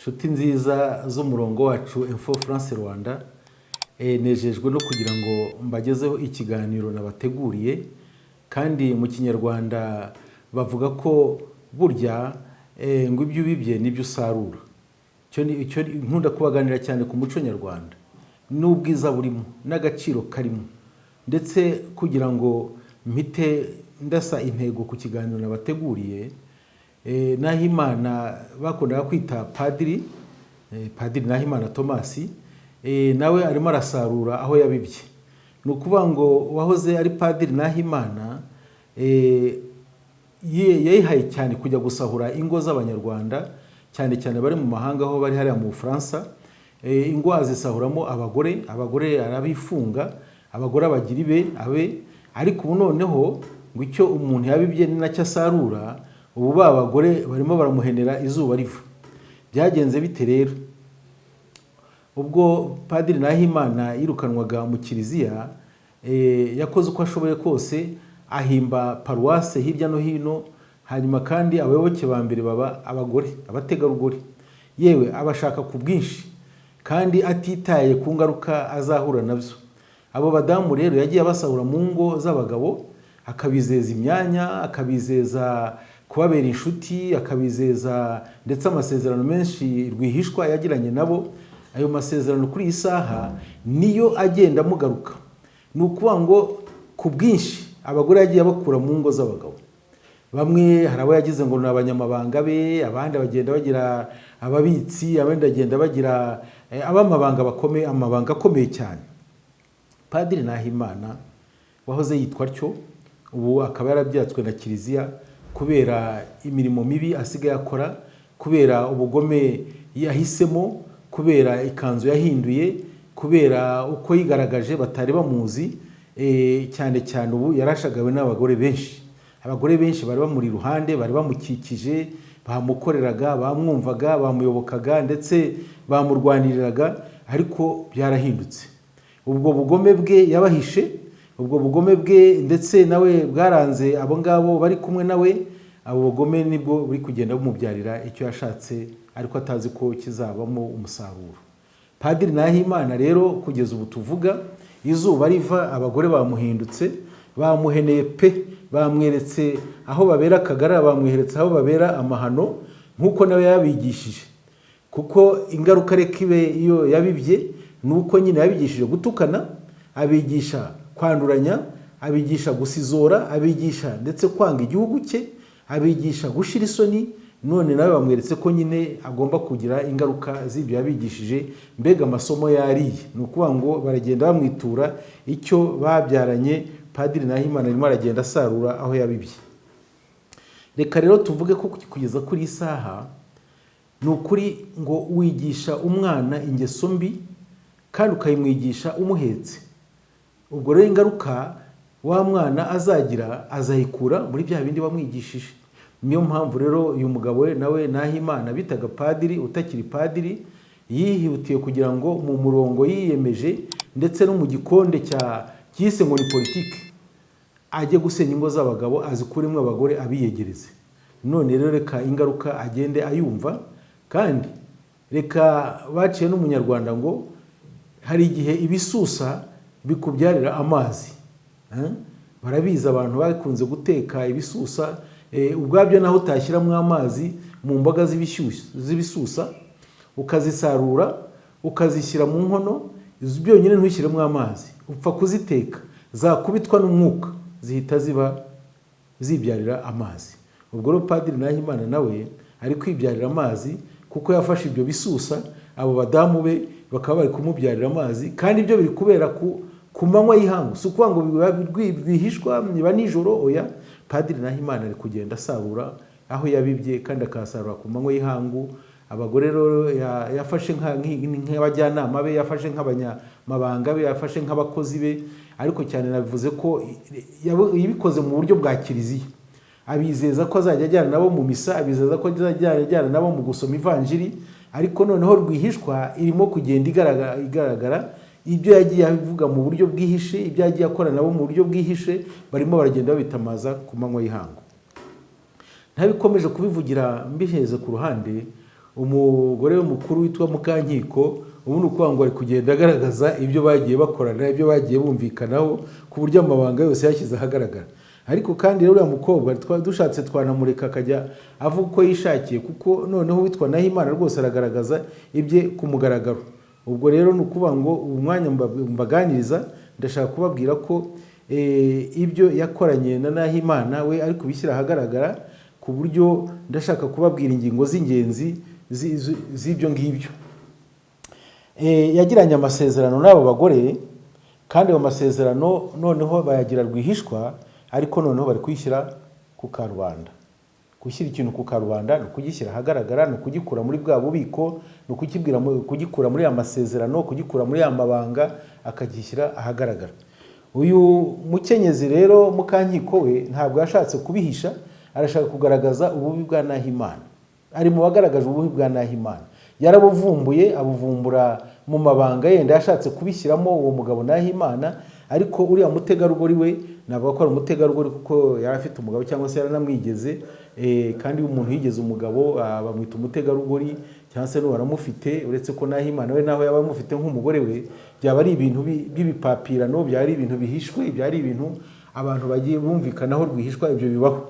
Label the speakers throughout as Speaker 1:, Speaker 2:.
Speaker 1: Nshuti nziza z'umurongo wacu Info France Rwanda, nejejwe no kugira ngo mbagezeho ikiganiro nabateguriye. Kandi mu Kinyarwanda bavuga ko burya ngo ibyo ubibye nibyo usarura. Icyo nkunda kubaganira cyane ku muco nyarwanda n'ubwiza burimo n'agaciro karimo, ndetse kugira ngo mpite ndasa intego ku kiganiro nabateguriye, Nahimana bakundaga kwita padiri, Padiri Nahimana Thomas, nawe arimo arasarura aho yabibye. Ni ukuvuga ngo uwahoze ari Padiri Nahimana yayihaye cyane kujya gusahura ingo z'Abanyarwanda, cyane cyane bari mu mahanga, aho bari hariya mu Bufaransa. Ingo azisahuramo abagore, abagore arabifunga, abagore abagira ibe abe. Ariko ubu noneho ngo icyo umuntu yabibye ni nacyo asarura. Ubu ba bagore barimo baramuhenera izuba riva. Byagenze bite rero? Ubwo Padiri Nahimana yirukanwaga mu kiliziya, yakoze uko ashoboye kose ahimba paruwase hirya no hino, hanyuma kandi abayoboke ba mbere baba abagore, abategarugori. Yewe, abashaka ku bwinshi kandi atitaye ku ngaruka azahura nabyo. Abo badamu rero yagiye abasahura mu ngo z'abagabo, akabizeza imyanya, akabizeza kubabera inshuti, akabizeza ndetse amasezerano menshi rwihishwa yagiranye nabo. Ayo masezerano kuri iyi saha niyo agenda amugaruka. Ni ukuvuga ngo ku bwinshi abagore yagiye abakura mu ngo z'abagabo. Bamwe hari abo yagize ngo ni abanyamabanga be, abandi bagenda bagira ababitsi, abandi bagenda bagira ab'amabanga bakomeye, amabanga akomeye cyane. Padiri Nahimana wahoze yitwa atyo, ubu akaba yarabyatswe na kiliziya kubera imirimo mibi asigaye akora, kubera ubugome yahisemo, kubera ikanzu yahinduye, kubera uko yigaragaje batari bamuzi. Cyane cyane ubu yarashagawe n'abagore benshi. Abagore benshi bari bamuri iruhande, bari bamukikije, bamukoreraga, bamwumvaga, bamuyobokaga, ndetse bamurwaniriraga. Ariko byarahindutse. Ubwo bugome bwe yabahishe, ubwo bugome bwe ndetse nawe bwaranze abo ngabo bari kumwe nawe, abo bugome nibwo buri kugenda bumubyarira icyo yashatse ariko atazi ko kizabamo umusaruro. Padiri Nahimana rero kugeza ubu tuvuga, izuba riva, abagore bamuhindutse, bamuheneye pe, bamweretse aho babera akagara, bamweretse aho babera amahano, nk'uko nawe yabigishije. Kuko ingaruka reka ibe iyo yabibye, ni uko nyine yabigishije gutukana, abigisha kwanduranya, abigisha gusizora, abigisha ndetse kwanga igihugu cye, abigisha gushira isoni. None nawe bamweretse ko nyine agomba kugira ingaruka z'ibyo yabigishije. Mbega amasomo yariye! Ni ukuvuga ngo baragenda bamwitura icyo babyaranye. Padiri Nahimana arimo aragenda asarura aho yabibye. Reka rero tuvuge ko kugeza kuri iyi saha, ni ukuri ngo wigisha umwana ingeso mbi kandi ukayimwigisha umuhetse. Ubwo rero ingaruka wa mwana azagira azayikura muri bya bindi wamwigishije. Niyo mpamvu rero uyu mugabo we nawe Nahimana bitaga padiri, utakiri padiri, yihutiye kugira ngo mu murongo yiyemeje ndetse no mu gikonde cya cyise ngo ni politiki, ajye gusenya ingo z'abagabo, azikuremo abagore, abiyegereze. None rero reka ingaruka agende ayumva. Kandi reka baciye n'Umunyarwanda ngo hari igihe ibisusa bikubyarira amazi. Barabizi abantu bakunze guteka ibisusa, ubwabyo naho utashyiramo amazi mu mboga z'ibisusa, ukazisarura ukazishyira mu nkono byonyine, ntushyiremo amazi, upfa kuziteka, zakubitwa n'umwuka zihita ziba zibyarira amazi. Ubwo rero Padiri Nahimana nawe ari kwibyarira amazi, kuko yafashe ibyo bisusa, abo badamu be bakaba bari kumubyarira amazi. Kandi ibyo biri kubera ku manywa y'ihangu, si ukuvuga ngo biba rwihishwa, niba nijoro, oya. Padiri Nahimana ari kugenda asarura aho yabibye kandi akahasarura ku manywa y'ihangu. Abagore rero yafashe nk'abajyanama be, yafashe nk'abanyamabanga be, yafashe nk'abakozi be. Ariko cyane nabivuze ko yabikoze mu buryo bwa kiliziya, abizeza ko azajya ajyana nabo mu misa, abizeza ko azajya ajyana nabo mu gusoma ivanjiri. Ariko noneho rwihishwa irimo kugenda igaragara. Ibyo yagiye avuga mu buryo bwihishe, ibyo yagiye akora nabo mu buryo bwihishe, barimo baragenda babitamaza ku manywa y'ihangu. Ntabikomeje kubivugira mbiheze ku ruhande. Umugore we mukuru witwa Mukankiko ubu ni ukuvuga ngo ari kugenda agaragaza ibyo bagiye bakorana, ibyo bagiye bumvikanaho, ku buryo amabanga yose yashyize ahagaragara. Ariko kandi rero uriya mukobwa dushatse twanamureka akajya avuga uko yishakiye, kuko noneho witwa Nahimana rwose aragaragaza ibye ku mugaragaro. Ubwo rero ni ukuvuga ngo ubu mwanya mbaganiriza ndashaka kubabwira ko ibyo yakoranye na Nahimana we ari kubishyira ahagaragara, ku buryo ndashaka kubabwira ingingo z'ingenzi z'ibyo ngibyo. Yagiranye amasezerano n'abo bagore, kandi ayo masezerano noneho bayagira rwihishwa, ariko noneho bari kuyishyira ku karubanda. Gushyira ikintu ku karubanda ni ukugishyira ahagaragara, ni ukugikura muri bwa bubiko, ni kugikura muri ya masezerano, kugikura muri ya mabanga, akagishyira ahagaragara. Uyu mukenyezi rero Mukankiko we ntabwo yashatse kubihisha, arashaka kugaragaza ububi bwa Nahimana. Ari mu bagaragaje ububi bwa Nahimana. Yarabuvumbuye, abuvumbura mu mabanga, yenda yashatse kubishyiramo uwo mugabo Nahimana, ariko uriya mutegarugori we, navuga ko ari umutegarugori kuko yari afite umugabo cyangwa se yaranamwigeze, kandi iyo umuntu yigeze umugabo, bamwita umutegarugori cyangwa se n'uwaramufite, uretse ko Nahimana we naho yaba amufite nk'umugore we, byaba ari ibintu by'ibipapirano, byaba ari ibintu bihishwe, byaba ari ibintu abantu bagiye bumvikanaho rwihishwa, ibyo bibaho.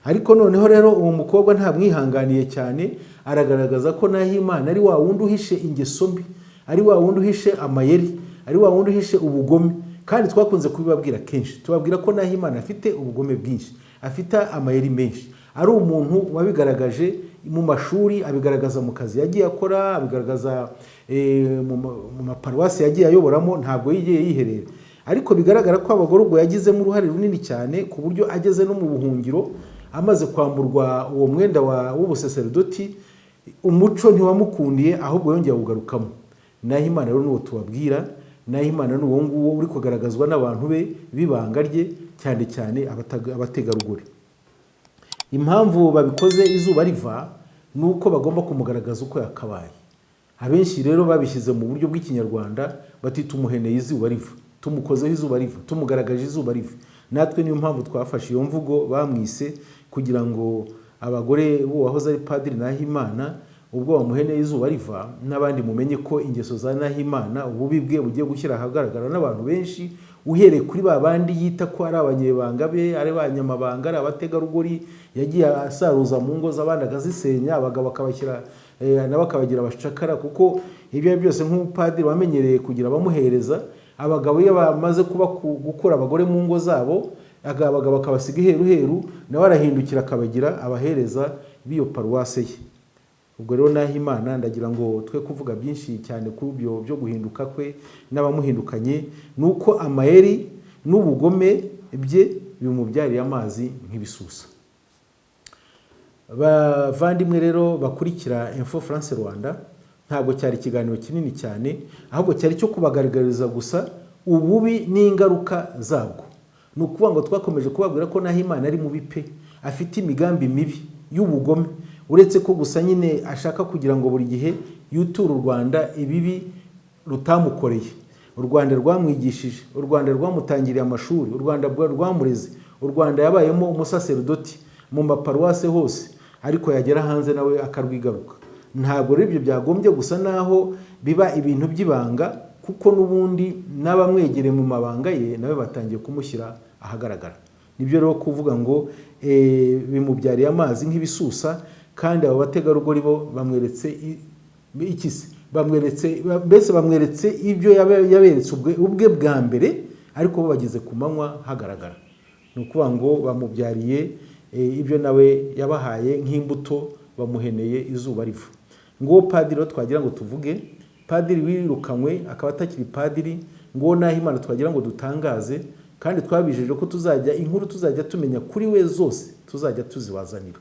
Speaker 1: Ariko noneho rero uwo mukobwa ntamwihanganiye cyane, aragaragaza ko Nahimana ari wa wundi uhishe ingeso mbi, ari wa wundi uhishe amayeri, ari wa wundi uhishe ubugome. Kandi twakunze kubibabwira kenshi, tubabwira ko Nahimana afite ubugome bwinshi, afite amayeri menshi, ari umuntu wabigaragaje mu mashuri, abigaragaza mu kazi yagiye akora, abigaragaza mu maparuwasi yagiye ayoboramo, ntabwo yigiye yiherera. Ariko bigaragara ko abagore ubwo yagizemo uruhare runini cyane, ku buryo ageze no mu buhungiro, amaze kwamburwa uwo mwenda w'ubusaseridoti, umuco ntiwamukundiye, ahubwo yongeye kugarukamo. Nahimana rero n'uwo tubabwira, Nahimana ni uwo nguwo uri kugaragazwa n'abantu be b'ibanga rye, cyane cyane abategarugori. Impamvu babikoze izuba riva ni uko bagomba kumugaragaza uko yakabaye. Abenshi rero babishyize mu buryo bw'ikinyarwanda, batita umuheneye izuba riva, tumukozeho izuba riva, tumugaragaje izuba riva. Natwe niyo mpamvu twafashe iyo mvugo bamwise, kugira ngo abagore b'uwahoze ari Padiri Nahimana ubwo bamuheneye izuba riva, n'abandi mumenye ko ingeso za Nahimana, ububi bwe bugiye gushyira ahagaragara n'abantu benshi, uhereye kuri ba bandi yita ko ari abanyebanga be, ari abanyamabanga, ari abategarugori yagiye asaruza mu ngo z'abandi akazisenya, abagabo akabashyira, nabo akabagira abacakara, kuko ibyo ari byo byose nk'umupadiri wamenyereye kugira abamuhereza, abagabo iyo bamaze gukura abagore mu ngo zabo, abagabo akabasiga iheruheru, nawe arahindukira akabagira abahereza b'iyo paruwase ye. Ubwo rero Nahimana ndagira ngo twe kuvuga byinshi cyane kuri ibyo byo guhinduka kwe n'abamuhindukanye, ni uko amayeri n'ubugome bye bimubyariye amazi nk'ibisusa. Bavandimwe rero bakurikira Info France Rwanda, ntabwo cyari ikiganiro kinini cyane, ahubwo cyari cyo kubagaragariza gusa ububi n'ingaruka zabwo. Ni ukuvuga ngo twakomeje kubabwira ko Nahimana ari mubi pe, afite imigambi mibi y'ubugome, uretse ko gusa nyine ashaka kugira ngo buri gihe yuture u Rwanda ibibi rutamukoreye. U Rwanda rwamwigishije, u Rwanda rwamutangiriye amashuri, u Rwanda rwamureze, u Rwanda yabayemo umusaseridoti mu maparuwase hose, ariko yagera hanze nawe akarwigaruka. Ntabwo rero ibyo byagombye gusa naho biba ibintu by'ibanga, kuko n'ubundi n'abamwegereye mu mabanga ye nawe batangiye kumushyira ahagaragara. Nibyo rero kuvuga ngo bimubyariye amazi nk'ibisusa, kandi abo bategarugori bo bamweretse iki se? Bamweretse, mbese bamweretse ibyo yaberetse ubwe bwa mbere, ariko bo bageze ku manywa hagaragara. Ni ukuvuga ngo bamubyariye ibyo nawe yabahaye nk'imbuto, bamuheneye izuba riva. Nguwo padiri rero twagira ngo tuvuge, padiri wirukanywe akaba atakiri padiri, nguwo Nahimana twagira ngo dutangaze, kandi twabijeje ko tuzajya inkuru tuzajya tumenya kuri we zose tuzajya tuzibazanira.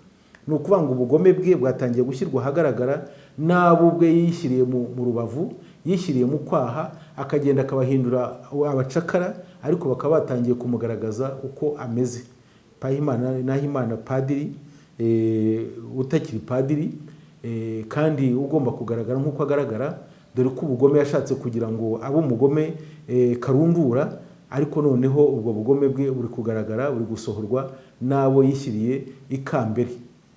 Speaker 1: Ni ukuvuga ngo ubugome bwe bwatangiye gushyirwa ahagaragara, n'abo ubwe yishyiriye mu rubavu, yishyiriye mu kwaha, akagenda akabahindura abacakara, ariko bakaba batangiye kumugaragaza uko ameze. Nahimana padiri utakiri padiri, kandi ugomba kugaragara nk'uko agaragara, dore ko ubugome yashatse kugira ngo abe umugome karundura, ariko noneho ubwo bugome bwe buri kugaragara, buri gusohorwa n'abo yishyiriye ikambere,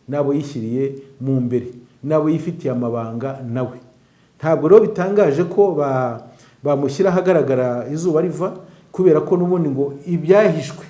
Speaker 1: n'abo yishyiriye mu mbere, n'abo yifitiye amabanga nawe. Ntabwo rero bitangaje ko bamushyira ahagaragara izuba riva, kubera ko n'ubundi ngo ibyahishwe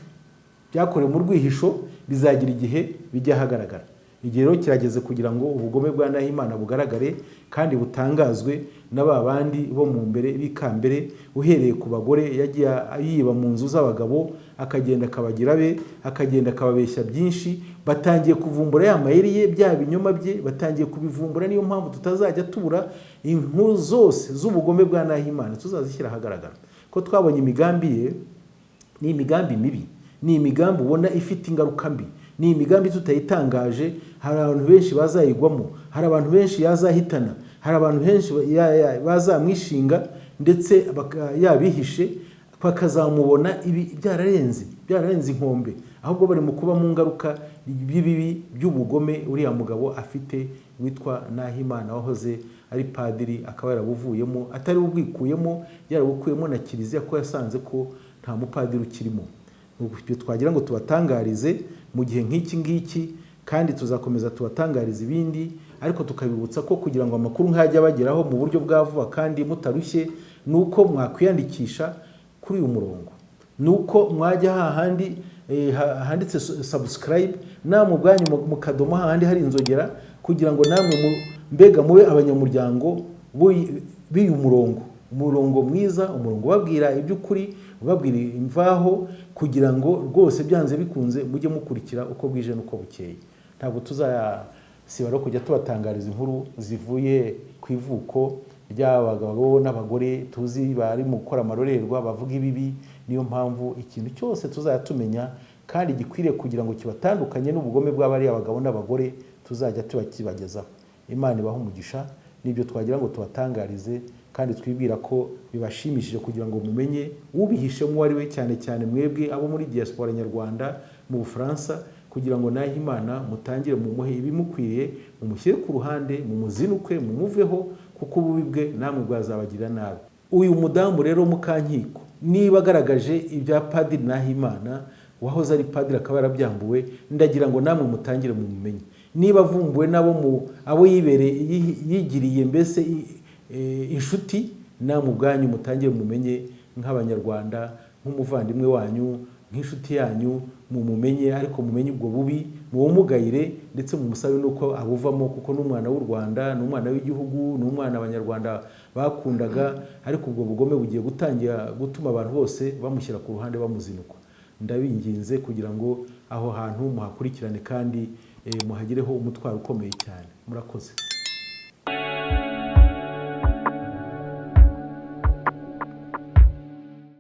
Speaker 1: byakorewe mu rwihisho bizagira igihe bijya ahagaragara. Igihe rero kirageze kugira ngo ubugome bwa Nahimana bugaragare kandi butangazwe na ba bandi bo mu mbere b'ikambere, uhereye ku bagore yagiye yiba mu nzu z'abagabo, akagenda akabagira be, akagenda akababeshya byinshi. Batangiye kuvumbura ya mayeri ye, bya binyoma bye batangiye kubivumbura. Niyo mpamvu tutazajya tubura inkuru zose z'ubugome bwa Nahimana, tuzazishyira ahagaragara ko twabonye imigambi ye. Ni imigambi mibi, ni imigambi ubona ifite ingaruka mbi, ni imigambi tutayitangaje hari abantu benshi bazayigwamo, hari abantu benshi yazahitana, hari abantu benshi bazamwishinga, ndetse yabihishe bakazamubona ibi byararenze inkombe, ahubwo bari mu kuba mu ngaruka by'ibibi by'ubugome uriya mugabo afite witwa Nahimana, wahoze ari padiri akaba yarabuvuyemo, atari bubwikuyemo, yarabukuyemo na kiliziya ko yasanze ko nta mupadiri ukirimo. Ibyo twagira ngo tubatangarize mu gihe nk'iki ngiki, kandi tuzakomeza tubatangariza ibindi, ariko tukabibutsa ko kugira ngo amakuru nk'ajya abageraho mu buryo bwa vuba kandi mutarushye, ni uko mwakwiyandikisha kuri uyu murongo, ni uko mwajya hahandi handitse subscribe, namwe ubwanyu mu kadomo hahandi hari inzogera, kugira ngo namwe mbega mube abanyamuryango b'uyu murongo, umurongo mwiza, umurongo ubabwira iby'ukuri, ubabwira imvaho, kugira ngo rwose byanze bikunze mujye mukurikira uko bwije n'uko bukeye. Ntabwo tuzasiba no kujya tubatangariza inkuru zivuye ku ivuko ry'abagabo n'abagore tuzi bari mu gukora amarorerwa, bavuga ibibi. Niyo mpamvu ikintu cyose tuzajya tumenya kandi gikwiriye kugira ngo kibatandukanye n'ubugome bw'abariya abagabo n'abagore, tuzajya tubakibagezaho. Imana ibahe umugisha. Nibyo twagira ngo tubatangarize, kandi twibwira ko bibashimishije kugira ngo mumenye ubihishemo uwo ari we, cyane cyane mwebwe abo muri diaspora nyarwanda mu Bufaransa, kugira ngo Nahimana mutangire mumuhe ibimukwiriye, mumushyire ku ruhande, mumuzinukwe, mumuveho, kuko ububi bwe namwe bwazabagirira nabi. Uyu mudamu rero Mukankiko, niba agaragaje ibya Padiri Nahimana wahoze ari padiri akaba yarabyambuwe, ndagira ngo namwe mutangire mumumenye. Niba avumbuwe n'abo mu abo yibereye yigiriye mbese inshuti, namwe ubwanyu mutangire mumenye nk'Abanyarwanda, nk'umuvandimwe wanyu, nk'inshuti yanyu, mumumenye, ariko mumenye ubwo bubi, mubumugayire, ndetse mumusabe nuko abuvamo, kuko n'umwana w'u Rwanda, ni umwana w'igihugu, ni umwana Abanyarwanda bakundaga, ariko ubwo bugome bugiye gutangira gutuma abantu bose bamushyira ku ruhande, bamuzinukwa. Ndabinginze kugira ngo aho hantu muhakurikirane kandi muhagireho umutwaro ukomeye cyane. Murakoze.